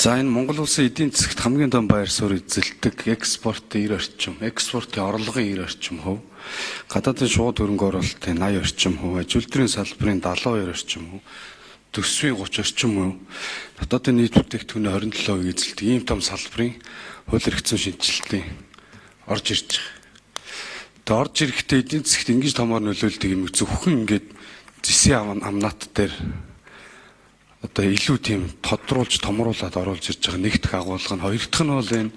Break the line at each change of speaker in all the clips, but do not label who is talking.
За, энэ Монгол улсын эдийн засагт хамгийн том байр суурь эзэлдэг экспортын 90 орчим, экспортын орлогын 90 орчим хувь, гадаадын шууд хөрөнгө оруулалтын 80 орчим хувь, аж үйлдвэрийн салбарын 72 орчим хувь, төсвийн 30 орчим хувь, дотоодын нийт бүтээгдэхүүний 27% эзэлдэг ийм том салбарын хууль эрх зүйн шинэчлэлтийн орж ирж байгаа. Тэгээ орж ирэхдээ эдийн засагт ингэж томоор нөлөөлдөг юм зөвхөн ингээд зэсийн амнат дээр одоо илүү тийм тодруулж томруулаад оруулж ирж байгаа нэг дэх агуулга нь, хоёр дахь нь бол энэ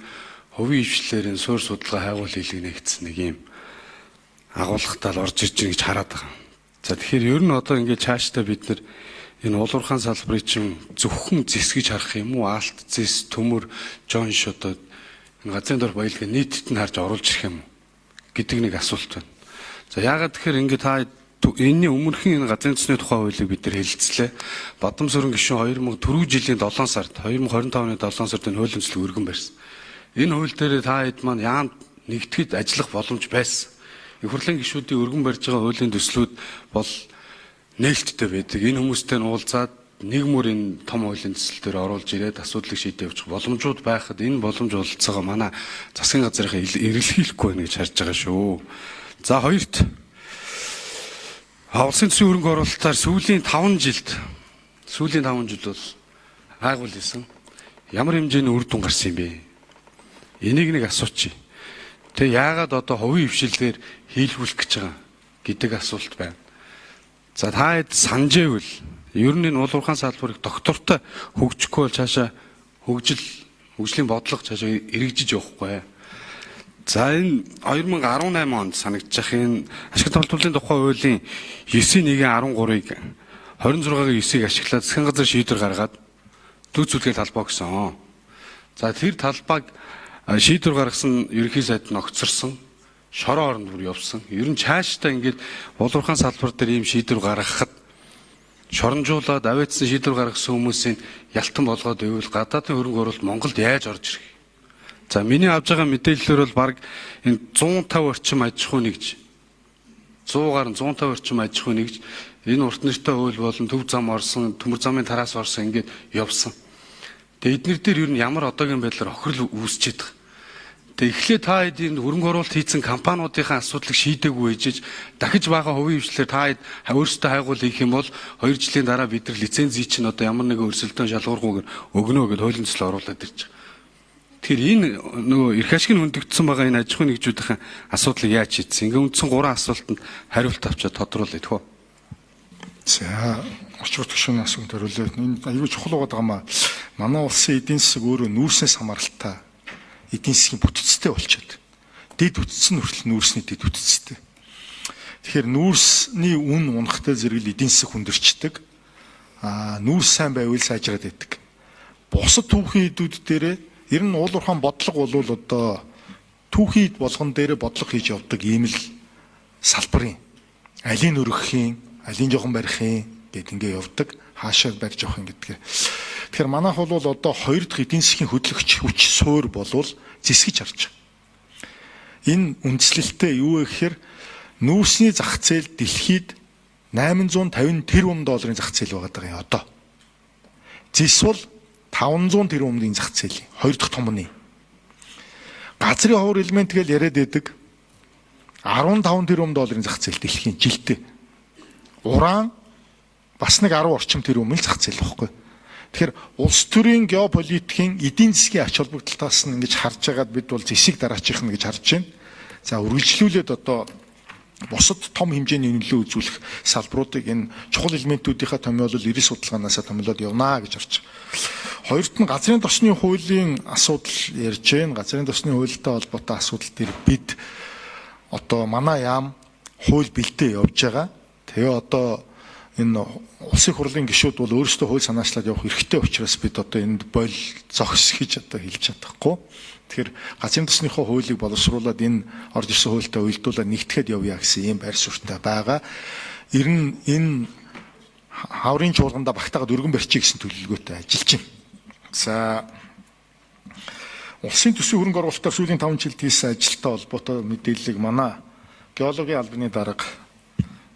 хувийн хвшлээр энэ суурь судалгаа хайгуул хийлгэнэ гэсэн нэг юм агуулгатай л орж ирж байгаа гэж хараад байгаа. За, тэгэхээр ер нь одоо ингээд цаашдаа бид нар энэ улуурхаан салбарыг чинь зөвхөн зэс гэж харах юм уу? Алт, зэс, төмөр, жонш, одоо энэ газрын дор баялгаа нийтэд нь харж оруулж ирэх юм уу гэдэг нэг асуулт байна. За, яагаад тэгэхээр ингээд та энэний өмнөхөн энэ газрын төсний тухай хуулийг бид нар хэлэлцлээ. Бадамсүрэн гишүүн 2000 түрүү жилийн 7 сард, 2025 оны 7 сард энэ хуулийн төслийг өргөн барьсан. Энэ хууль дээр та хэд маань яамд нэгтгэхэд ажиллах боломж байсан. Их хурлын гишүүдийн өргөн барьж байгаа хуулийн төслүүд бол нээлттэй байдаг. Энэ хүмүүстэй нь уулзаад нэг мөр энэ том хуулийн төсөл дээр оруулж ирээд асуудлыг шийдээ явуучих боломжууд байхад энэ боломж бололцоогоо манай засгийн газрынхаа эрэлхийлэхгүй байна гэж харж байгаа шүү. За, хоёрт улсын төсвийн хөрөнгө оруулалтаар сүүлийн 5 жилд, сүүлийн 5 жил бол хайгуул хийсэн. Ямар хэмжээний үр дүн гарсан юм бэ? Энийг нэг асуучих. Тэг яагаад одоо хувийн хвшилээр хийлгүүлэх гэж байгаа гэдэг асуулт байна. За, та хэд санаж байвал ер нь энэ улуурхаан салбарыг доктортой хөгжихгүй бол цаашаа хөгжлийн бодлого цаашаа эргэжиж явахгүй. За, энэ 2018 онд санагдчих энэ ашиг тогтворын тухай хуулийн 9-1-13-ыг 26-гийн 9-ийг ашиглаад засгийн газар шийдвэр гаргаад дүйцүүлгээ талбай гэсэн. За, тэр талбайг шийдвэр гаргасан ерөнхий сайд нь огцорсон. Шороо оронд бүр явсан. Ер нь цаашдаа ингээд улуурхаан салбар дээр ийм шийдвэр гаргахад шоронжуулаад авиатсан шийдвэр гаргасан хүмүүсийн ялтан болгоод байвал гадаадын хөрөнгө оруулалт Монголд яаж орж ирэх? За, миний авж байгаа мэдээллээр бол баг энэ 150 орчим аж ахуй нэгж, 100 гаруй 150 орчим аж ахуй нэгж энэ урт нэртэй хууль болон төв зам орсон, төмөр замын тараас орсон ингээд явсан. Тэгээ эднэр дээр ер нь ямар одоогийн байдлаар хохирол үүсчихэд байгаа. Тэгээ эхлээд та хэдийн хөрөнгө оруулалт хийсэн компаниудынхаа асуудлыг шийдээгүй ээжэж дахиж бага хувийн хвшлээр та хэд өөрсдөө хайгуул хийх юм бол 2 жилийн дараа бид нар лицензийг чинь одоо ямар нэгэн өрсөлдөөн шалгуургүйгээр өгнө гэдээ хуулийн төсөл оруулаад ирж байгаа. Тэгэхээр энэ нөгөө эрх ашиг нь хөндөгдсөн байгаа энэ аж ахуйн нэгжүүдийн асуудлыг яаж шийдсэн? Ингээ үндсэн гурван асуултанд хариулт авчиад тодруулъя тэхүү.
За, орчин төвшөний асуулт хариулъя. Энэ аюул чухал байгаа юм аа. Манай улсын эдийн засаг өөрөө нүүрснээс хамааралтай эдийн засгийн бүтцтэй болчиход. Дэд бүтц нь хүртэл нүүрсний дэд бүтцтэй. Тэгэхээр нүүрсний үн унахтай зэрэг л эдийн засаг хүндэрчдэг. Аа, нүүрс сайн байвал сайжраад байдаг. Бусад түүхийн эдүүд дээрээ ер нь уулуурхаан бодлого бол одоо түүхийн эд болгон дээрээ бодлого хийж явдаг ийм л салбарын алийг өргөхийн, алийг жоохон барихын гэд ингээ явдаг. Хаашаа барьж явах юм гэдгээ. Тэгэхээр манайх бол одоо хоёр дахь эдийн засгийн хөдлөгч хүч суур болвол зэсгэж харж байгаа. Энэ үндслэлтэй юу вэ гэхээр нүүрсний зах зээл дэлхийд 850 тэрбум долларын зах зээл байгаа юм одоо. Зэс бол 500 тэрбумын зах зээл. Хоёр дахь томны. Газрын ховор элемент гэж яриад байдаг. 15 тэрбум долларын зах зээл дэлхийн жилдээ. Уран бас нэг 10 орчим тэрбум л зах зээл багхгүй. Тэгэхээр улс төрийн геополитикийн эдийн засгийн ач холбогдолтоос нь ингэж харж байгаад бид бол зэсийг дараачих нь гэж харж байна. За, үргэлжлүүлээд одоо бусад том хэмжээний нөлөө үзүүлэх салбаруудыг энэ чухал элементүүдийнхаа томьёолол эрийн судалгаанаас томьёолоод явна гэж харж байгаа. Хоёрт нь газрын тосны хуулийн асуудал ярьж байна. Газрын тосны хуультай холбоотой асуудал дээр бид одоо манай яам хууль бэлдээ явж байгаа. Тэгээ одоо энэ улсын хурлын гишүүд бол өөрсдөө хууль санаачлаад явах эрхтэй учраас бид одоо энд боль зогс гэж одоо хэлж чадахгүй. Тэгэхээр газрын тосныхоо хуулийг боловсруулад энэ орж ирсэн хуультай уялдуулаад нэгтгэхэд явъя гэсэн ийм байр суурьтай байгаа. Ер нь энэ хаврын чуулгандаа багтаагаад өргөн барьчих гэсэн төлөвлөгөөтэй ажиллаж байна. За, улсын төсвийн хөрөнгө оруулалтаар сүүлийн 5 жилд хийсэн ажилтай холбоотой мэдээллийг манай геологийн албаны дарга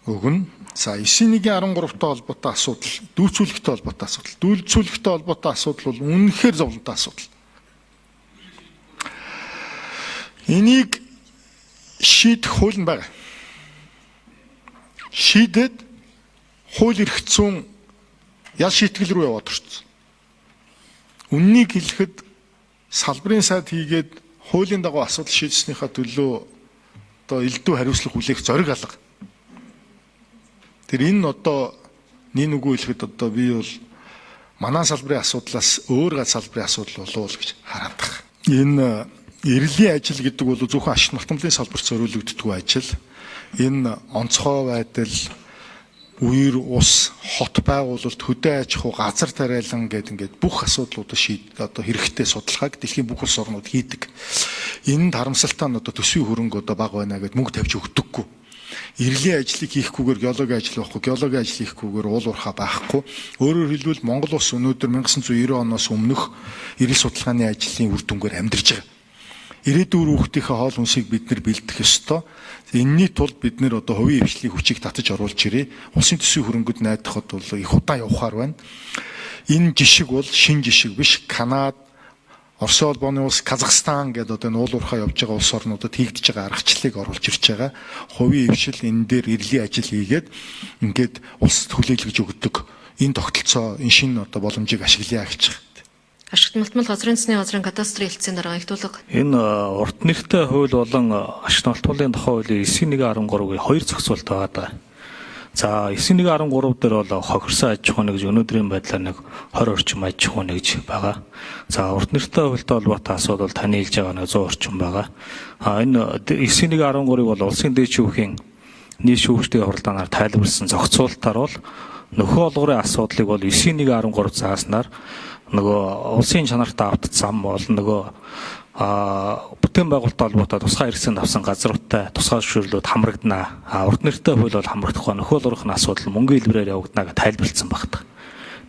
өгнө. За 9.1.13-тай холбоотой асуудал, дүүцүүлэгтэй холбоотой асуудал. Дүүцүүлэгтэй холбоотой асуудал бол үнэхээр зовлонтой асуудал. Энийг шийдэх хууль нь байгаа. Шийдээд хууль эрх зүйн ял шийтгэл рүү яваад орсон. Үннийг хэлэхэд салбарын сайд хийгээд хуулийн дагуу асуудал шийдснийхаа төлөө одоо элдв хариуцлага хүлээх зориг алга. Тэр энэ одоо нин үгүй хэлэхэд одоо би бол манай салбарын асуудлаас өөр гац салбарын асуудал болов уу гэж хараад байгаа. Энэ эрлийн ажил гэдэг бол зөвхөн ашиг малтамлын салбарт зориулагддаг ажил. Энэ онцгой байдал, үер ус, хот байгуулалт, хөдөө аж ахуй, газар тариалан гэдэг ингээд бүх асуудлуудад шийд одоо хэрэгтэй судалгааг дэлхийн бүх улс орнууд хийдэг. Энэ харамсалтай нь одоо төсвийн хөрөнгө одоо бага байна гэдээ мөнгө тавьж өгдөггүй. Эрлийн ажлыг хийхгүйгээр геологийн ажил байхгүй, геологийн ажил хийхгүйгээр уул уурхай байхгүй. Өөрөөр хэлбэл Монгол улс өнөөдөр 1990 оноос өмнөх эрэл судалгааны ажлын үр дүнгээр амьдарч байгаа. Ирээдүйн хүүхдийнхээ хоол хүнсийг бид нар бэлдэх ёстой. Энэний тулд бид нар одоо хувийн хвшлийн хүчийг татаж оруулж ирээ. Улсын төсвийн хөрөнгөд найдахад бол их удаан явахаар байна. Энэ жишг бол шин жишг биш. Канад, Оросын холбооны улс, Казахстан гэдэг одоо энэ уул уурхай явж байгаа улс орнуудад хийгдэж байгаа аргачлалыг оруулж ирж байгаа. Хувийн хвшил энэ дээр эрлийн ажил хийгээд ингээд улсад хүлээлгэж өгдөг. Энэ тогтолцоо, энэ шинэ одоо боломжийг ашиглая гэж байгаа.
Ашигт малтмал газрын засны газрын кадастрын хэлтсийн дарга их тулга.
Энэ урт нэртэй хууль болон ашигт малтмалын тухай хуулийн 9.1.13-ийн хоёр зохицуулт байгаа даа. За 9.1.13 дээр бол хохирсон аж ахуй нэгж өнөөдрийн байдлаар нэг 20 орчим аж ахуй нэгж байгаа. За урт нэртэй хуультай холбоотой асуудал таны хэлж байгаа нэг 100 орчим байгаа. А энэ 9.1.13-ыг бол улсын дээд шүүхийн нийт шүүгчдийн хуралдаанаар тайлбарласан зохицуултаар бол нөхөө олгорын асуудлыг бол 9.1.13 зааснаар нөгөө улсын чанартай автод зам бол нөгөө бүтээн байгуулалттай холбоотой тусгай хэрэгцээнд авсан газруудтай тусгай зөвшөөрлүүд хамрагдана. Урд нэртэй хууль бол хамрагдахгүй. Нөхөө олгорын асуудал мөнгөний хэлбэрээр явагдана гэж тайлбарласан багт.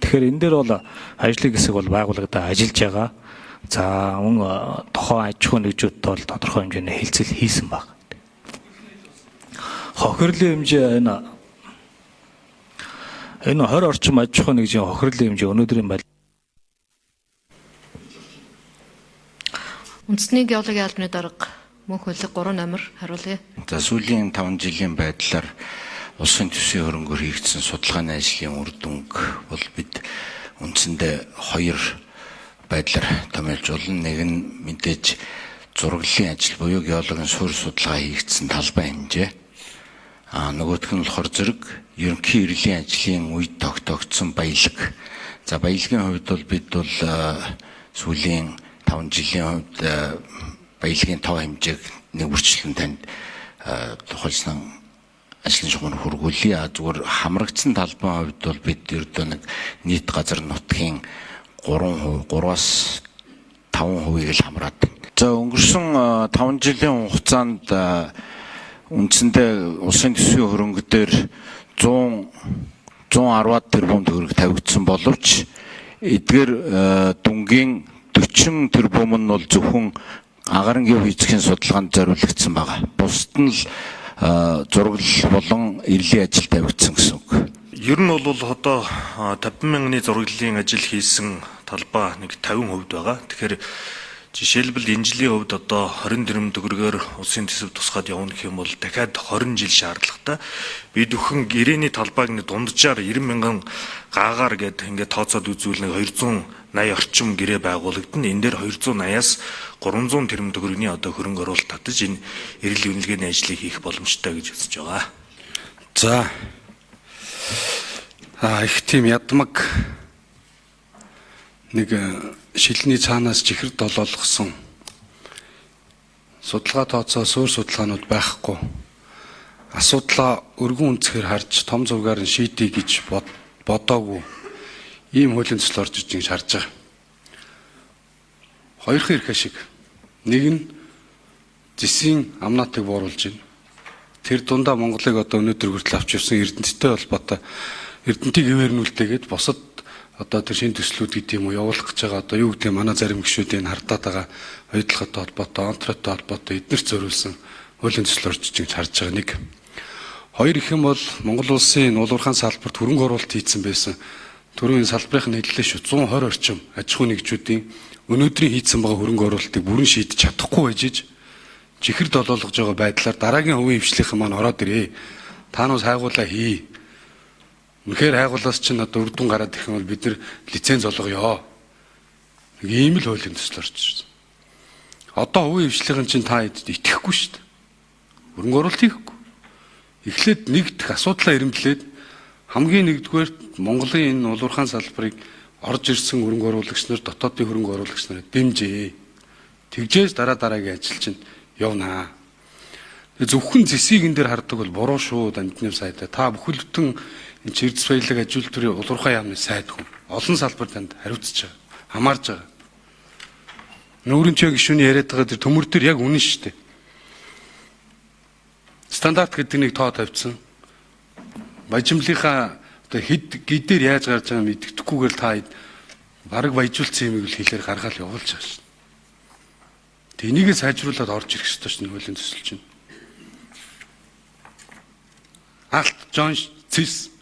Тэгэхээр энэ дээр бол ажлын хэсэг бол байгууллагадаа ажиллаж байгаа. За мөн тухайн аж ахуйн нэгжүүдтэй бол тодорхой хэмжээний хэлцэл хийсэн баг. Хохирлын хэмжээ энэ 20 орчим аж ахуйн нэгжийн хохирлын хэмжээ өнөөдрийн байдал.
Үндэсний геологийн албаны дарга мөнх хөлөг 3 номер хариулъя.
За сүүлийн 5 жилийн байдлаар улсын төсвийн хөрөнгөөр хийгдсэн судалгааны ажлын үр дүнг бол бид үндсэндээ хоёр байдлаар томьёолж болно. Нэг нь мэдээж зураглалын ажил буюу геологийн суурь судалгаа хийгдсэн талбай хэмжээ. Нөгөөх нь болохоор зэрэг ерөнхий эрлийн ажлын үед тогтоогдсон баялаг. За баялагын хувьд бол бид бол сүүлийн 5 жилийн хувьд баялагын тоо хэмжээг нэг бүрчлэн танд тухайлсан ажлын шугамар хүргүүлье. Зүгээр хамрагдсан талбайн хувьд бол бид ердөө нэг нийт газар нутгийн 3%, 3-аас 5%-ийг л хамраад. За өнгөрсөн 5 жилийн хугацаанд үндсэндээ улсын төсвийн хөрөнгө дээр 110 тэрбум төгрөг тавигдсан боловч эдгээр дүнгийн 40 тэрбум нь бол зөвхөн агарын геофизикийн судалгаанд зориулагдсан байгаа. Бусд нь л зураглал болон эрлийн ажил тавигдсан гэсэн үг.
Ер нь бол одоо 50 мянганы зураглалын ажил хийсэн талбай нэг 50% байгаа. Тэгэхээр жишээлбэл энэ жилийн хувьд одоо 20 тэрбум төгрөгөөр улсын төсөв тусгаад явна гэх юм бол дахиад 20 жил шаардлагатай. Бид бүхэн гэрээний талбайг нэг дунджаар 90 мянган гаагаар гээд ингээд тооцоод үзвэл нэг 280 орчим гэрээ байгуулагдана. Энэ дээр 280-аас 300 тэрбум төгрөгийн одоо хөрөнгө оруулалт татаж энэ эрэл үнэлгээний ажлыг хийх боломжтой гэж үзэж байгаа.
За их тийм ядмаг нэг шилний цаанаас чихэр долоолгосон судалгаа тооцоо суурь судалгаанууд байхгүй. Асуудлаа өргөн өнцгөр харж том зургаар нь шийдье гэж бодоогүй ийм хуулийн төсөл орж иж гэж харж байгаа. Хоёрхан эрх ашиг. Нэг нь зэсийн амнаатыг бууруулж байна. Тэр дундаа Монголыг одоо өнөөдөр хүртэл авч явсан Эрдэнэттэй холбоотой Эрдэнтийг хэвээрнүүлтэйгээд бусад одоо тэр шинэ төслүүд гэдэг юм уу явуулах гэж байгаа одоо юу гэдэг манай зарим гишүүдийн хардаад байгаа оюутлоготой холбоотой, онтротой холбоотой эднэрт зориулсан хуулийн төсөл орж иж гэж харж байгаа нэг. Хоёр их юм бол Монгол улсын уулуурхаан салбарт хөрөнгө оруулалт хийцэн байсан. Түрүүн салбарын хэллээ шүү. 120 орчим аж ахуйн нэгжүүдийн өнөөдрийн хийцэн байгаа хөрөнгө оруулалтыг бүрэн шийдэж чадахгүй байж иж чихэр долоолгож байгаа байдлаар дараагийн хувийн хвшлийнхэн маань ороод ирээ. Та нуус хайгуулаа хий. Үнэхээр хайгуулаас чинь одоо үр дүн гараад ирэх юм бол бид нар лиценз олгоё. Нэг ийм л хуулийн төсөл орж ирсэн. Одоо хувийн хвшлийнхэн чинь та итгэхгүй шүү дээ. Хөрөнгө оруулалт хийхгүй. Эхлээд нэгдэх асуудлаа эрэмблээд хамгийн нэгдүгээр Монголын энэ улуурхаан салбарыг орж ирсэн хөрөнгө оруулагч нар, дотоодын хөрөнгө оруулагч нарыг дэмжээ. Тэгжээс дараа дараагийн ажил чинь явнаа. Зөвхөн зэсийг энэ дээр хардаг бол буруу шүү, Дамдны сайдаа. Та бүхэл бүтэн энэ Эрдэс баялаг аж үйлдвэрийн улуурхаан яамны сайд хүн. Олон салбар танд хариуцж байгаа, хамаарж байгаа. Нүүрэн чиг гишүүний яриад байгаа тэр төмөр төр яг үнэн шүү дээ. Стандарт гэдэг нэг тоо тавьсан. Баяжмлынхаа одоо хэд гидээр яаж гарч байгааг мэддэхгүйгээр та бараг баяжуулсан юмыг л хэлээр гаргаал явуулж байгаа шин. Тэг энийгээ сайжруулад орж ирэх ёстой шин хуулийн төсөл чинь. Алт, Жон, Цэс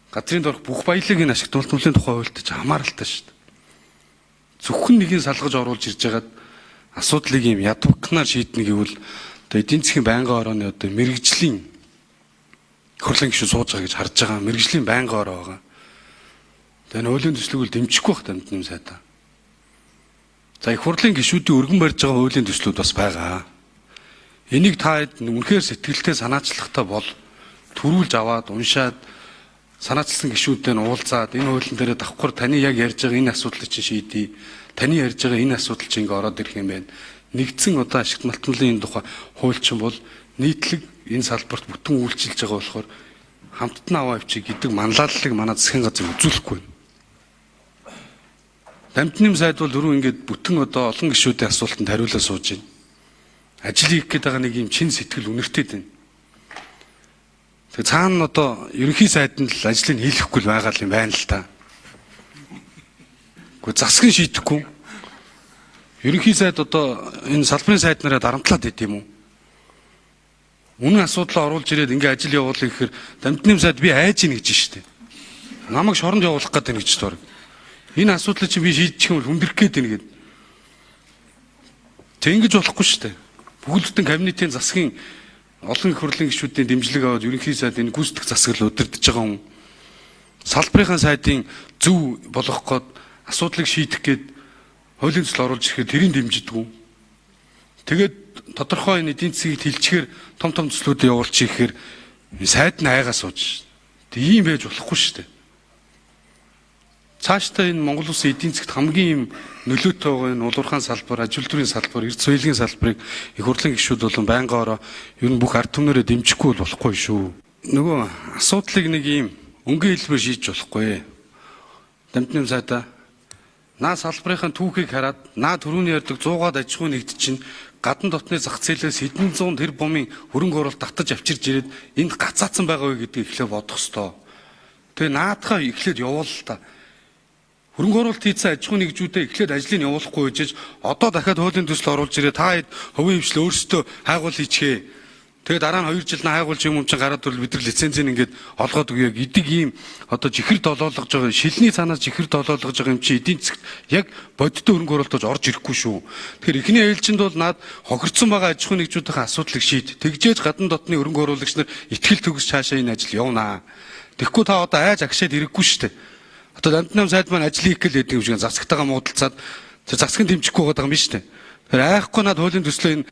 газрын дорх бүх баялаг энэ ашиг тултмлын тухай хуульд ч хамааралтай шин. Зөвхөн нэгийг салгаж оруулж ирж байгаад асуудлыг юм ядвагнаар шийднэ гэвэл одоо эдийн засгийн байнгын орооны одоо мэрэгжлийн хурлын гишүүн сууж байгаа гэж харж байгаа. Мэрэгжлийн байнгын ороо байгаа. Тэгээ хуулийн төслийг бол дэмжихгүй байх танд юм сайдаа. За их хурлын гишүүдийн өргөн барьж байгаа хуулийн төслүүд бас байгаа. Энийг та хэд үнэхээр сэтгэлтэй санаачлагтай бол төрүүлж аваад уншаад санаачилсан гишүүдтэй нь уулзаад энэ хуулийн дээр давхар таны яг ярьж байгаа энэ асуудлыг чинь шийдье. Таны ярьж байгаа энэ асуудал чинь ингээ ороод ирэх юм байна. Нэгдсэн одоо ашигт малтмлын энэ тухай хууль чинь бол нийтлэг энэ салбарт бүтэн үйлчилж байгаа болохоор хамтд нь аваа авчиг гэдэг манлайллыг манай засгийн газар үзүүлэхгүй байна. Дамтны сайд бол дөрөв ингээд бүтэн одоо олон гишүүдийн асуултанд хариулаа сууж байна. Ажил хийх гээд байгаа нэг юм чин сэтгэл үнэртэй байна. Тэгээ цаана одоо ерөнхий сайд нь л ажлыг хийлэхгүй л байгаа юм байна л та. Гэхдээ засаг нь шийдэхгүй. Ерөнхий сайд одоо энэ салбарын сайд нараа дарамтлаад байд юм уу? Үнэн асуудлаа оруулж ирээд ингээ ажил явуулъя гэхээр Дамдны сайд би айж ийн гэж штэ. Намайг шоронд явуулах гээд байна гэж дург. Энэ асуудлыг чи би шийдчих юм бол хүндрэх гээд байна гэд. Тэг ингэж болохгүй штэ. Бүхэл бүтэн кабинетийн засгийн олон их хурлын гишүүдийн дэмжлэг аваад ерөнхий сайд энэ гүйцэтгэх засаглал удирдах байгаа хүн. Салбарын сайдын зөв болгох гээд асуудлыг шийдэх гээд хуулийн төсөл оруулж ирэхэд тэрийг дэмждэг. Тэгээд тодорхой энэ эдийн засгийг тэлчгээр том том төслүүдээ явуулчих ихээр сайд нь айгаа сууж. Тэг ийм байж болохгүй шүү дээ. Цаашдаа энэ Монгол улсын эдийн засгт хамгийн юм нөлөөтэй байгаа энэ улуурхаан салбар, аж үйлдвэрийн салбар, эрдэс баялагын салбарыг их хурлын гишүүд болон байнгын ороо ер нь бүх ард түмнэрээ дэмжихгүй бол болохгүй шүү. Нөгөө асуудлыг нэг ийм өнгийн хэлбэр шийдэж болохгүй. Дамтны сайдаа наа салбарын түүхийг хараад наа түрүүний ярьдаг 100-аад аж ахуйн нэгд чинь гадна дотны зах зээлээс хэдэн зуун тэр бумын хөрөнгө оруулалт татаж авчирж ирээд энд гацаацсан байгаа вэ гэдгийг эхлээ бодох ёстой. Тэгээ наадхаа эхлээд явуул л та. Хөрөнгө оруулалт хийсэн аж ахуйн нэгжүүдээ эхлээд ажлыг явуулахгүй үжиж одоо дахиад хуулийн төсөл оруулж ирээ та хэд хувийн хвшил өөрсдөө хайгуул хийчихээ. Тэгээ дараа нь 2 жил нь хайгуулж юм чинь гараад ирвэл бид нар лицензийг ингээд олгоод өгье гэдэг ийм одоо чихэр долоолгож байгаа шилний цаанаас чихэр долоолгож байгаа юм чи эдийн засгт яг бодиттой хөрөнгө оруулалт орж ирэхгүй шүү. Тэгэхээр эхний ээлжинд бол наад хохирцсон байгаа аж ахуйн нэгжүүдийн асуудлыг шийд. Тэгжээж гадна дотны хөрөнгө оруулагч нар итгэл төгс цаашаа энэ ажил явнаа. Тэгэхгүй та одоо айж агшаад ирэхгүй шүү дээ. Одоо Дамднам сайд маань ажил хийх гээл гэдэг юм шиг засагтайгаа муудалцаад засаг нь дэмжихгүй байгаа юм биш үү? Тэгэхээр айхгүй наад хуулийн төслөө энэ